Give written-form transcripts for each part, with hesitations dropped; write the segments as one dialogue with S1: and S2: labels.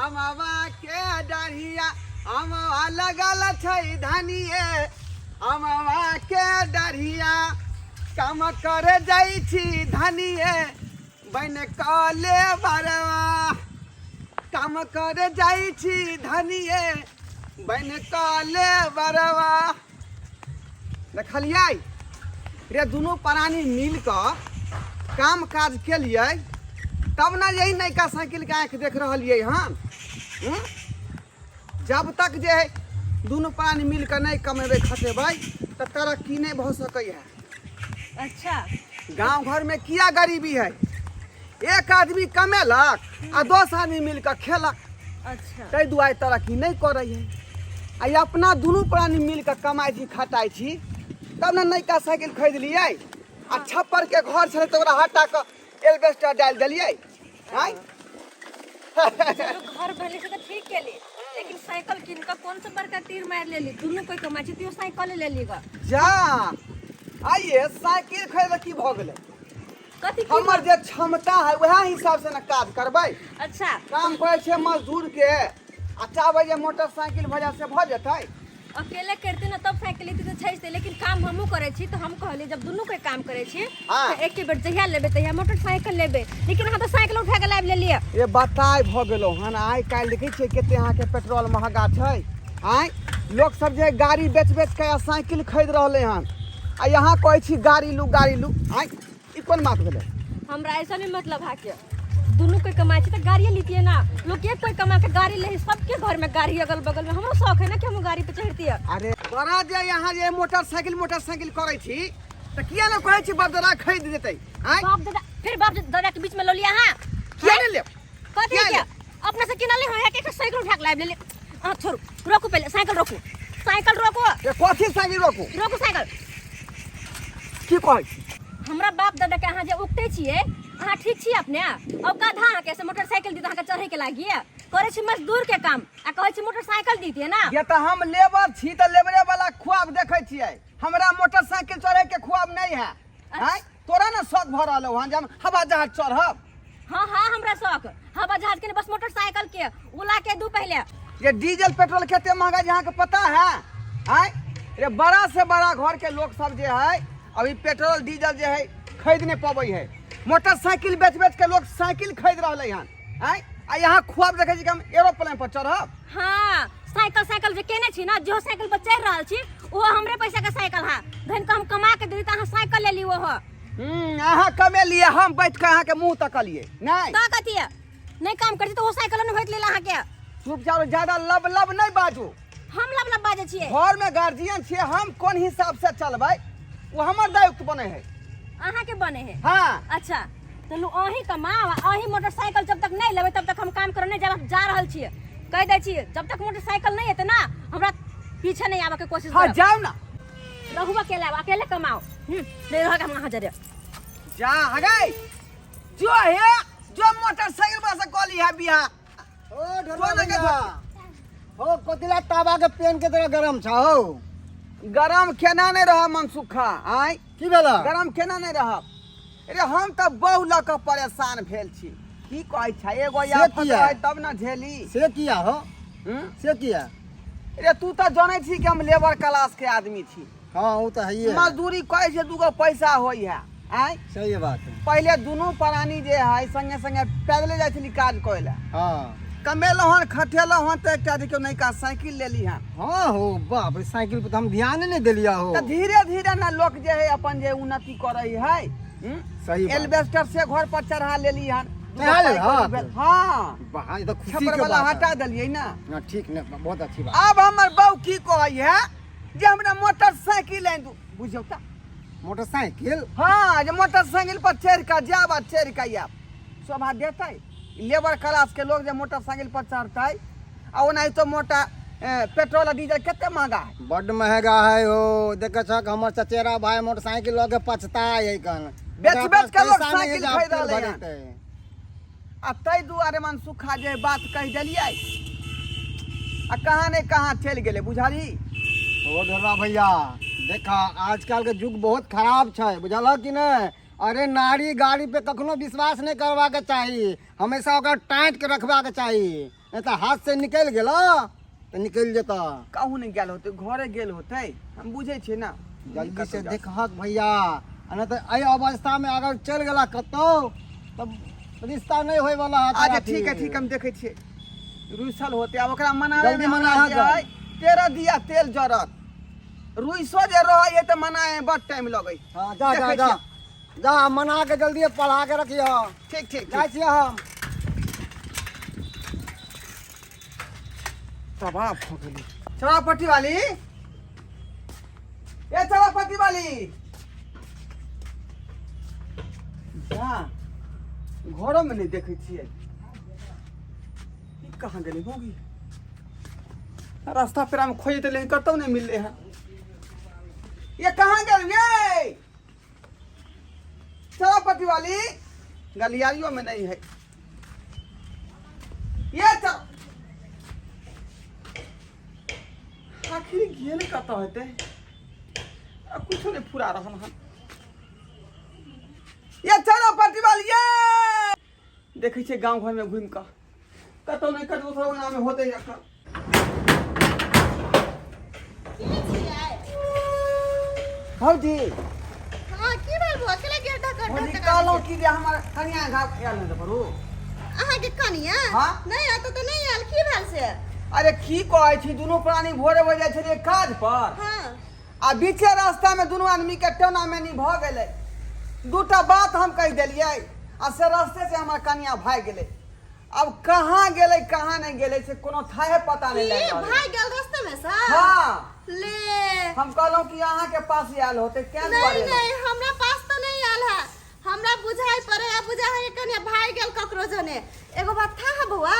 S1: अमवा के डढ़िया अमवा लगल छै धनिए अमवा के डढ़िया काम कर जाइ छी धनिए बन कले बरवा काम कर जाइ छी धनिए बन कले बरवा। देखलियै रे, दुनू प्राणी मिल कऽ काम काज केलियै तब ने यही नयका साइकिलके आँखि देख रहलियै हन। जब तक जे है दुनू प्राणी मिल कऽ नहि कमेबै खटेबै तऽ तरक्की नहि भऽ सकै है।
S2: अच्छा,
S1: गांव घर में किया गरीबी है? एक आदमी कमेलक आ 10 आदमी मिल कऽ खेलक।
S2: अच्छा,
S1: ताहि दुआरे तरक्की नहि करै है। आ ई अपना दुनू प्राणी मिल कऽ कमाइ छी खटाइ छी तब ने नयका साइकिल खरीद लियै। आ छप्पर के घर छलै तऽ ओकरा हटा कऽ एल्बेस्टर डालि देलियै। आँय,
S2: चलू घर भेलै से तऽ ठीक केली, लेकिन साइकिल कीन कऽ कोन सा बड़का तीर मारि लेली? दुनू कोई कमाइ छै तैयो साइकिल लेली ग।
S1: जा आइए, साइकिल खरीद की भऽ गेलै?
S2: कथी की?
S1: हमर जे क्षमता है वएह हिसाब से ने काज करबै।
S2: अच्छा,
S1: काम करै छै मजदूर के आ चाहबै जे मोटरसाइकिल भऽ जाय से भऽ जेतै?
S2: अकेले करते ना तब साइकिल लेती तऽ छै, लेकिन काम हमहूँ करै छी तऽ हम कहली जब दुनू कोई काम करै छी तऽ एके बेर जहिया लेबै तहिया मोटरसाइकिल लेबै, लेकिन अहाँ तऽ साइकिल उठा के लाबि लेलियै।
S1: ए बताय भऽ गेलहुँ हन। आइ काल्हि देखै छियै कते अहाँके पेट्रोल महगा छै। आँय, लोक सब जे गाड़ी बेच बेच के आ साइकिल खरीद रहलै हन आ यहाँ कहै छी गाड़ी लू गाड़ी लू। आँय, ई कोन बात भेलै?
S2: हमरा ऐसा नहीं मतलब है कि दुनू कोई कमाई छै तऽ गाड़िए लीतिए ना। लोग एक कोई कमा के गाड़ी ले, सबके घर में गाड़ी अगल बगल में। हमरो शौक है ना कि हम गाड़ी पे चढ़तिए।
S1: अरे बड़ा जे यहाँ जे मोटरसाइकिल मोटरसाइकिल करै छी तऽ किया ने कहै छी बाप दादा खरीद देतै? आँय,
S2: बाप दादा, फिर बाप दादा के बीच में लऽ लिया अहाँ।
S1: किया ने लेब?
S2: कथी?
S1: किया
S2: किया
S1: लेब?
S2: अपना से किनले हो एक साइकिल उठा के लाबि लेली। अहाँ छोड़ू, रोकू पहिले साइकिल, रोकू साइकिल, रोकू।
S1: ए कथी साइकिल रोकू?
S2: रोकू साइकिल।
S1: की कहै छी?
S2: हमरा बाप दादा के अहाँ जे उकटै छियै, अहाँ ठीक छी अपने? औकात है अहाँके से मोटरसाइकिल दी तऽ अहाँके चढ़ै के लागिए? करै छी मजदूर के काम आ कहै छी मोटरसाइकिल दीतिए ना।
S1: ये तऽ हम लेबर छी तऽ लेबरे वाला ख्वाब देखै छियै, हमरा मोटरसाइकिल चढ़ै के ख्वाब नहीं है। आँय, तोरा ने शौक भऽ रहल हन जे हम हवा जहाज चढ़ब?
S2: हाँ हाँ, हमरा शौक हवा जहाज के नहीं, बस मोटरसाइकिल के उला के दू पहले।
S1: ये डीजल पेट्रोल कते महंगा जे अहाँके पता है? आँय रे, बड़ा से बड़ा घर के लोग सब जे है अभी पेट्रोल डीजल जे है खरीद नहीं पबै है, मोटरसाइकिल बेच बेच के लोग साइकिल खरीद रहलै हन। आँय, आ यहाँ ख्वाब देखै छी कि हम एरोप्लेन पर चढ़ब।
S2: हाँ, साइकिल साइकिल जे केने छी ना, जो साइकिल पर चढ़ रहल छी वो हमरे पैसा के साइकिल है। धन के हम कमा के देली तऽ अहाँ साइकिल ले ली ओहो।
S1: अहाँ कमेलियै, हम बैठ के अहाँके मुँह तकलियै नहि।
S2: तऽ कथी है? नहीं काम करती तऽ ओ साइकिल नहि होइत लेल अहाँके।
S1: चुपचाप, ज्यादा लब लब नहि बाजू।
S2: हम लब लब बाजै छियै?
S1: घर में गार्जियन छियै हम, कोन हिसाब से चलबै ओ हमर दायित्व बने है।
S2: अहाँके बने है?
S1: हाँ।
S2: अच्छा चलू, अहीं कमाओ आ अहीं मोटरसाइकिल जब तक नहीं लेबै तब तक हम काम करे नहीं जाब। जा रहल छियै, कहि दै छियै, जब तक मोटरसाइकिल नहीं एतै ना हमरा पीछे नहीं आबऽ के कोशिश
S1: हाँ
S2: करब।
S1: जाउ ना।
S2: रहू अकेले, आब अकेले कमाओ। नहीं रह हम अहाँ जरे।
S1: जा हगै जो है जो मोटरसाइकिल पर से कली है बियाह।
S3: ओ ढोलवा
S1: जो ना के
S3: भैया, हो कथिला तावा के पेन के तरह गरम छ हो?
S1: गरम केना नहीं रह मनसुखा? आय,
S3: की भेला?
S1: गरम केना नहीं रहब? अरे हम तऽ बहु लऽ कऽ परेशान भेल छी। की कहै छै, एगो
S3: से
S1: आफत
S3: किया?
S1: रहै तब ने झेली।
S3: से किया हो?
S1: हम्म?
S3: से किया?
S1: अरे तू तऽ जनै छी कि हम लेबर क्लास के आदमी छी।
S3: हाँ, ओ तऽ हइए है।
S1: मजदूरी करै छै, दूगो पैसा होइ है। आँय,
S3: सही बात है।
S1: पहिले दुनू प्राणी जे है संगे संगे पैदले जाइ छली काज करै लए। कमेलहुँ हन खटेलहुँ हन तऽ एकटा देखियौ नयका साइकिल लेली हन।
S3: हाँ हो, बाप रे, साइकिल पर तऽ हम ध्यान नहि देलिया हो।
S1: तऽ धीरे धीरे ने लोक जे है अपन जे उन्नति करै है। हम्म?
S3: सही बात।
S1: एल्बेस्टर से घर पर चढ़ा लेली हन।
S3: चढ़ा लेल हन?
S1: हाँ।
S3: वाह, ई तऽ खुशी
S1: छप्पर
S3: के
S1: वाला
S3: बात
S1: हटा
S3: है।
S1: देलियै ना।
S3: हाँ, ठीक ने, बहुत अच्छी बात।
S1: आब हमर बहू की कहै है जे हमरा मोटरसाइकिल आनि दू, बुझियौ तऽ।
S3: मोटरसाइकिल?
S1: हाँ, जे मोटरसाइकिल पर चढ़ि कऽ जायब आ चढ़ि कऽ आयब शोभा देतै? लेबर क्लास के लोग जे मोटरसाइकिल पर चढ़तै आ ओनाहितो मोटा पेट्रोल आ डीजल कते महंगा है।
S3: बड्ड महंगा है हो। देखे छक हमर चचेरा भाई मोटरसाइकिल लऽ के पछता है कन।
S1: बेच
S3: ओकरा
S1: बेच
S3: पास
S1: के लोग
S3: पैसा नहि है
S1: साइकिल
S3: जे आब
S1: खरीद
S3: तेल
S1: रहलै हन।
S3: भरेतै।
S1: आ ताहि दुआरे मनसुखा जे बात कहि देलियै आ कहाँ ने कहाँ चलि गेलै, बुझलही?
S3: ओ ढोलवा भैया, देखा आजकल के युग बहुत खराब छै, बुझलह कि नहि? अरे नारी गाड़ी पे कखनो विश्वास नहीं करबाक चाही, हमेशा ओकरा टाँट के रखबाक चाही, नहीं तऽ हाथ से निकलि गेलो तऽ निकलि जेतऽ।
S1: कहूँ नहि गेल होतै, घरे गेल होतै, हम बुझै छियै ने।
S3: जल्दी से देखहक भैया, आ नहि तऽ एहि अवस्था में अगर चलि गेला कतौ तऽ रिश्ता नहीं होय वाला है।
S1: अच्छा ठीक है, ठीक, हम देखै छियै रुसल होतै। आब ओकरा मनाबै
S3: जल्दी
S1: में
S3: मना
S1: हमरा जे
S3: हक।
S1: है, 13 दिया तेल जरत, रुइसो जे रहै तऽ मनाए बड टाइम लगै।
S3: हाँ, जा जा।
S1: देखै
S3: जा
S1: छियै।
S3: जा, मना के जल्दी पढ़ा के रखियो।
S1: ठीक ठीक।
S3: जाइ छियै हम।
S1: तबाह भऽ गेली। चौरापट्टी वाली, ए चौरापट्टी वाली, जा घरोमे नहि देखै छियै, ई कहाँ गेलै मौगी? रास्ता पेरामे खोजैत लेकिन कतहु नहि मिललै हँ। ये कहाँ गेल ये चौरापट्टी वाली? गलियारियों में नहीं है ये तो। आखिर गेल कतऽ हेतै? आ कुछो नहि फुरा रहल हन। ये चौरापट्टी वाली, ये देखै छियै गाँव घरमे घुमि कऽ कतौ नहि कतौ दोसर अंगनामे होतै एखन। भौजी।
S4: हाँ, की भेल बौआ? केला गेट ढक
S1: भौजी,
S4: ढक?
S1: कहलहुँ कि जे हमर कनिया घाव आयल नहि करू।
S4: अहाँके कनिया?
S1: हाँ।
S4: नहि, एतऽ तऽ नहि आयल। की भेल से?
S1: अरे की कहै छी, दुनू प्राणी भोरे भोरे जाइ छलियै काज पर आ बीचे रास्तामे दुनू आदमीके टोना मेनी भऽ गेलै। दूटा बात हम कहि देलियै आ से रास्ते से हमर कनिया भागि गेलै। अब कहाँ गेलै कहाँ नहि गेलै से कोनो थाहे पता नहि
S4: की
S1: लागि रहल।
S4: भाग गेल रास्ते में से?
S1: हाँ।
S4: ले।
S1: हम कहलहुँ कि अहाँके पास आयल होतै तें
S4: नहीं
S1: दुआरे।
S4: नहीं, हमरा पास तो नहीं आयल है। हमरा बुझाइ पड़े आ बुझाइ है कनिया भाग गेल ककरो जने। एगो बात था है बौआ,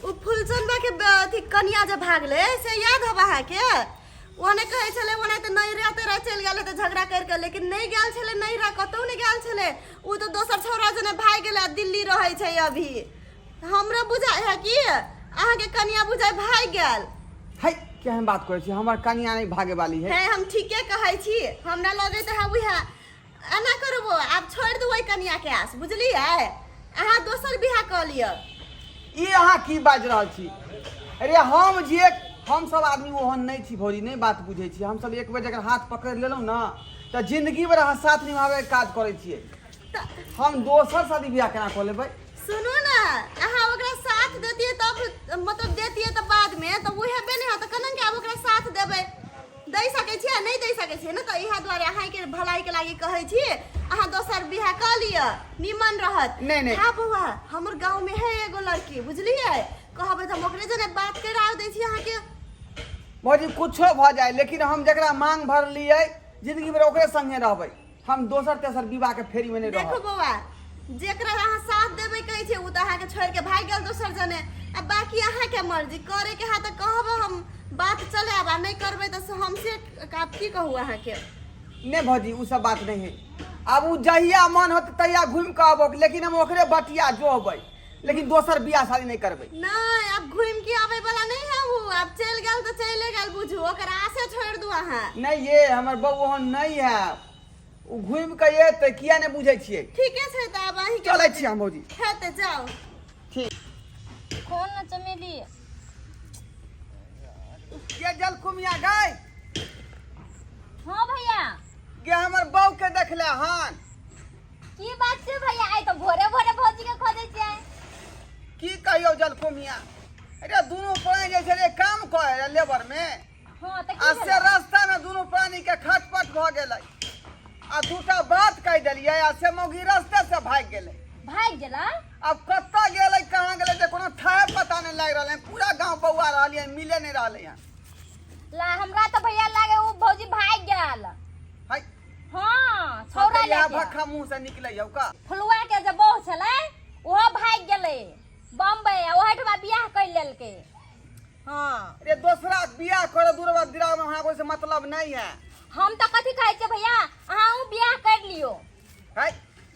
S4: उ फुलचंदा के अथी कनिया जे भागले से याद हब अहाँके? ओने कहै छलै ओने तऽ नैहरा तेहरा चलि गेल तऽ झगड़ा करि कऽ, लेकिन नहि गेल छलै नैहरा, कतहु नहि गेल छलै। उ तऽ दोसर छौड़ा जने भागि गेलै आ दिल्ली रहै छै अभी। हमरो बुझाइ है कि अहाँके कनिया बुझाइ भागि गेल।
S1: है, केहन बात करै छी? हमर कनिया नहि भागे वाली है।
S4: है, हम ठीके कहै छी, हमरा लगैत है उएह। एना करू बौआ, आब छोड़ि दू ओहि कनियाके आस, बुझलियै? अहाँ दोसर बियाह कऽ लिअ।
S1: ई अहाँ की बाजि रहल छी? अरे हम जे हम सब आदमी ओहन नहि छी भौजी, नहि बात बुझै छी। हम सब एक बेर जकर हाथ पकड़ि लेलहुँ ने तऽ जिंदगी भर अहाँ साथ निभाबैके काज करै छियै। हम दोसर शादी बियाह केना कऽ लेबै?
S4: सुनू ने, अहाँ ओकरा साथ देतियै तब मतलब देतियै तऽ बादमे तऽ ओ हेबे नहि हैत, तऽ केना के आब ओकरा साथ देबै? दै सकै छियै? नहि दै सकै छियै ने। तऽ इएह दुआरे अहाँके भलाइके लागि कहै छी, अहाँ दोसर बियाह कऽ लिअ, निमन रहत।
S1: नहि, नहि।
S4: हाँ बौआ, हमर गाँवमे है एगो लड़की, बुझलियै? कहबै तऽ हम ओकरे जने बात करा दै छी अहाँके।
S1: भौजी, कुछो भऽ जाय लेकिन हम जकरा मांग भरलियै जिंदगी भर ओकरे संगे रहबै। हम दोसर तेसर विवाह के फेरी में नहीं
S4: देखो
S1: रहब।
S4: बौआ, जेकरा अहाँ साथ देबै कहै छै, ओ तऽ अहाँके छोड़ि के भागि गेल दोसर जने। आ बाकी अहाँके मर्जी, करे के है तऽ कहब हम बात चलायब, आ नहि करबै तऽ से हम से आब की कहू अहाँके।
S1: नहीं भौजी, उ सब बात नहीं है। आब उ जहिया मन होत तहिया घूमि के अबो, लेकिन हम ओकरे बटिया जोहबै, लेकिन दोसर बियाह शादी नहीं करबै।
S4: नहीं, आब घूमि के आबै वाला नहीं है उ। आब चलि गेल तऽ चलि गेल बुझू, ओकर आशे छोड़ि दू अहाँ।
S1: नहीं ये हमर बहू ओहन नहीं है, उ घूमि के एतै, किया नहीं बुझै छियै?
S4: ठीके छै, तऽ आब अहीं के
S1: चलै छी हम भौजी।
S4: हेतै, जाउ।
S1: ठीक।
S2: कौन ना चमेली?
S1: ये जलकुमिया गई।
S2: हाँ भैया।
S1: गे हमर बहू के देखले हन?
S2: की बात छै भैया, आइ तऽ भोरे भोरे भौजी के खोजै छियै।
S1: की कहियौ जलकुमिया, अरे दुनू प्राणी जे छलै काम करे रहे लेबर में।
S2: हाँ, तऽ
S1: आ
S2: की
S1: से
S2: भेलै?
S1: रास्ता में दुनू प्राणी के खटपट भऽ गेलै आ दूटा बात कहि देलियै आ से मौगी रास्ते से भागि गेलै।
S2: भागि गेलै?
S1: आब कतऽ गेलै कहाँ गेलै जे कोनो थाहे पता नहि लागि रहलै। पूरा गाँव बौआ रहलियै, मिले नहि रहलै हन।
S2: ला, हमरा तऽ भैया लागे ओ भौजी भागि गेल।
S1: है।
S2: हाँ, छौड़ा
S1: इएह
S2: लेके।
S1: भक्खा मुँह से निकलै हौ का?
S2: फुलुआ के जे बहू छलै ओहो भागि गेलै बम्बई आ ओहिठमा बियाह कर लेलकै। हाँ।
S1: रे दोसरा बियाह करे दूर बाद दिराग में अहाँ से मतलब नहीं है।
S2: हम तऽ कथी कहै छियै भैया, अहाँ उ बियाह कर लियो।
S1: है,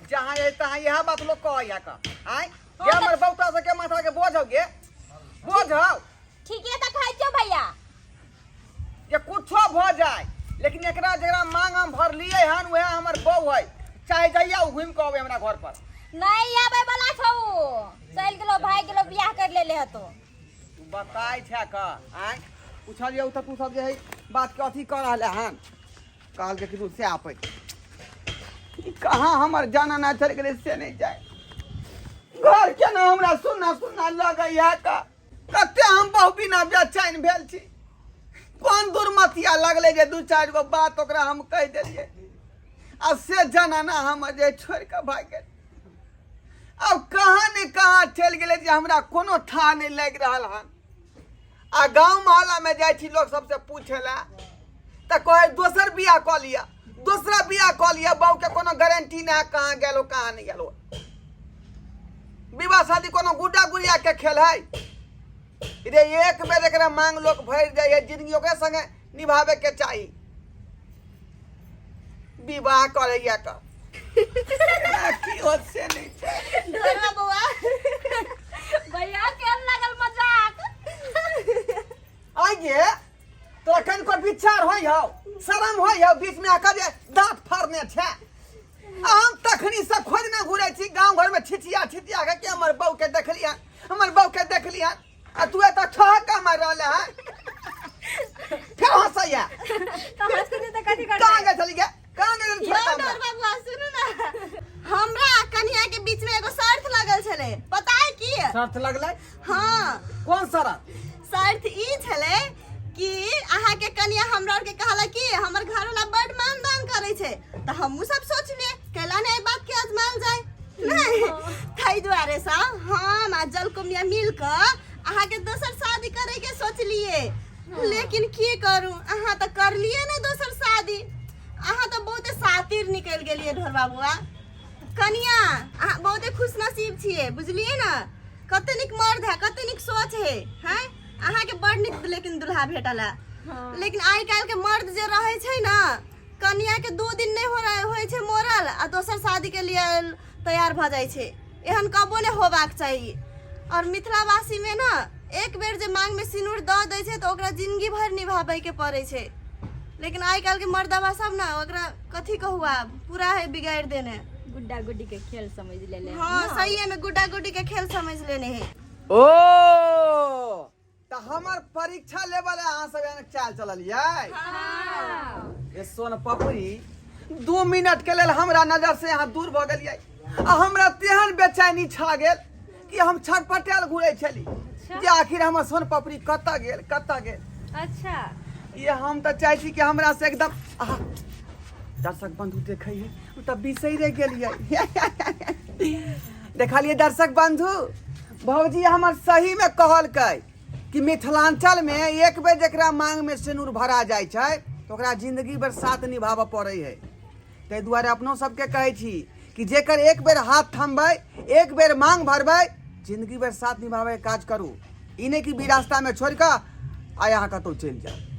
S1: जहाँ यही तहाँ इएह बात लोग कहै है का आय?
S2: हाँ,
S1: ये हमर बौता सबके माथा के बोझ हो गे, बोझ हो।
S2: ठीके तऽ कहै छियौ भैया।
S1: जे कुछो भऽ जाय लेकिन एकरा जकरा मांग हम भरलियै हन वएह हमर बहू है। चाहे जहिया ओ घुमि कऽ अबै हमरा घर पर।
S2: नहीं आबै वाला छौ, चलि गेलो, भागि गेलो, बियाह कर लेले हतो।
S1: तू बताय छै का आँय पुछलियै तऽ तू सब जे है बात के अथी कऽ रहले हन, कहलकै कि तू से आपै ई कहाँ हमर जाना ना चलि गेलै से नहि जाय। घर केना हमरा सुन्ना सुन्ना लगैया का, कते हम बहु बिना बेचैन भेल छी। कोन दुर्मतिया लगलै जे दू चारि गो बात ओकरा हम कहि देलियै आ से जनाना हमर जे छोड़ि कऽ भागि गेल। आब कहाँ ने कहाँ चलि गेलै जे हमरा कोनो थाह नहि लागि रहल हन। आ गाँव मोहल्लामे जाइ छी लोक सबसँ पूछै लए तऽ कहै दोसर बियाह कऽ लिअ, दोसरा बियाह कऽ लिअ, बहूके कोनो गारंटी नहि है, कहाँ गेलो कहाँ नहि गेलो। विवाह शादी कोनो गुड्डा गुड़िया के खेल है रे? एक बेर एकरा मांग लोक भरि जाइ है, जिंदगी ओकरे संगे निभावे के चाही। विवाह करैया का की होत से नहीं छै।
S4: ढोरवा बौआ
S2: भैया केहन लागल मजाक?
S1: आइए तोरा कनिको विचार होइ हौ, शरम होइ हौ? बीच में आकर जे दाँत फाड़ने छै। आ हम तखनी से खोजने घुरै छी गाँव घर में छिचिया छिचिया के कि हमर बहू के देखलियन, हमर बहू के देखलियन, आ तू एतऽ ठहक्का मारि रहले हन, फेर हँसैया।
S2: तऽ हँसते नहि तऽ कथी करतै?
S1: कहाँ गेल छली गे, कहाँ गेल छली?
S4: यौ
S1: छोड़ि कऽ हमरा।
S4: ढोरवा बौआ सुनू ना, हमरा आ कनिया के बीच में एगो शर्त लगल छलै, पता है की
S1: शर्त लगलै?
S4: हाँ।
S1: कोन शर्त?
S4: शर्त ई छलै कि अहाँके कनिया हमरा आरके कहला कि हमर घरवाला बड मानदान करै छै, तऽ हमहूँ सब सोचलियै कैला ने एहि बात के आजमायल जाय नहि। ताहि दुआरे सँ हम आ जलकुमिया मिल कऽ अहाँके दोसर शादी करे के सोचलियै, लेकिन की करू, अहाँ तऽ करलियै ने दोसर शादी। अहाँ तऽ बहुते सातिर निकलि गेलियै ढोरबा बुआ। कनिया अहाँ बहुते खुशनसीब छियै, बुझलियै ने? कते नीक मर्द है, कते नीक सोच है, हैं अहाँके बड़ नीक लेकिन दुल्हा भेटल है। लेकिन आइ काल्हि के मर्द जे रहै छै ने, कनिया के 2 दिन नहि हो होइ छै मोरल आ दोसर शादी के लिए तैयार भऽ जाइ छै। एहन कबो नहि होबाक चाही। और मिथिलावासी में ने एक बेर जे मांग में सिनूर दऽ दै छै तऽ ओकरा जिंदगी भरि निभाबै के पड़ै छै। लेकिन आइ काल्हि के मर्दबा सब ने ओकरा कथी कहू, आब पूरा है बिगाड़ि देने।
S2: गुड्डा गुड्डी के खेल समझ लेले।
S4: हाँ, सही में गुड्डा गुड्डी के खेल समझ लेने है।
S1: ओ तऽ हमर परीक्षा लेबऽ लए अहाँ सब एहन चाल चललियै? ए सोन पपड़ी, 2 मिनट के लेल हमरा नजर से अहाँ दूर भऽ गेलियै आ हमरा तेहन बेचैनी छा गेल कि हम छटपटायल घुरै छली जे आखिर हमर सोन पपड़ी कतऽ गेल, कतऽ गेल।
S2: अच्छा
S1: ये हम तऽ चाहै छी कि हमरा से एकदम आहा, दर्शक बंधु देखै है, हम तऽ बिसैरे गेलियै। देखलियै दर्शक बंधु, भौजी हमर सही में कहलकै कि मिथिलांचल में एक बेर जकरा मांग में सिनूर भरा जाइ छै तऽ ओकरा जिंदगी भर साथ निभाबऽ पड़ै है। ताहि दुआरे अपनो सबके कहै छी कि जेकर एक बेर हाथ थमबै, एक बेर मांग भरबै, जिंदगी भर साथ निभाबै काज करू। ई नहि कि बीरास्ता में छोड़ि कऽ आ अहाँ कतहु चलि जाउ।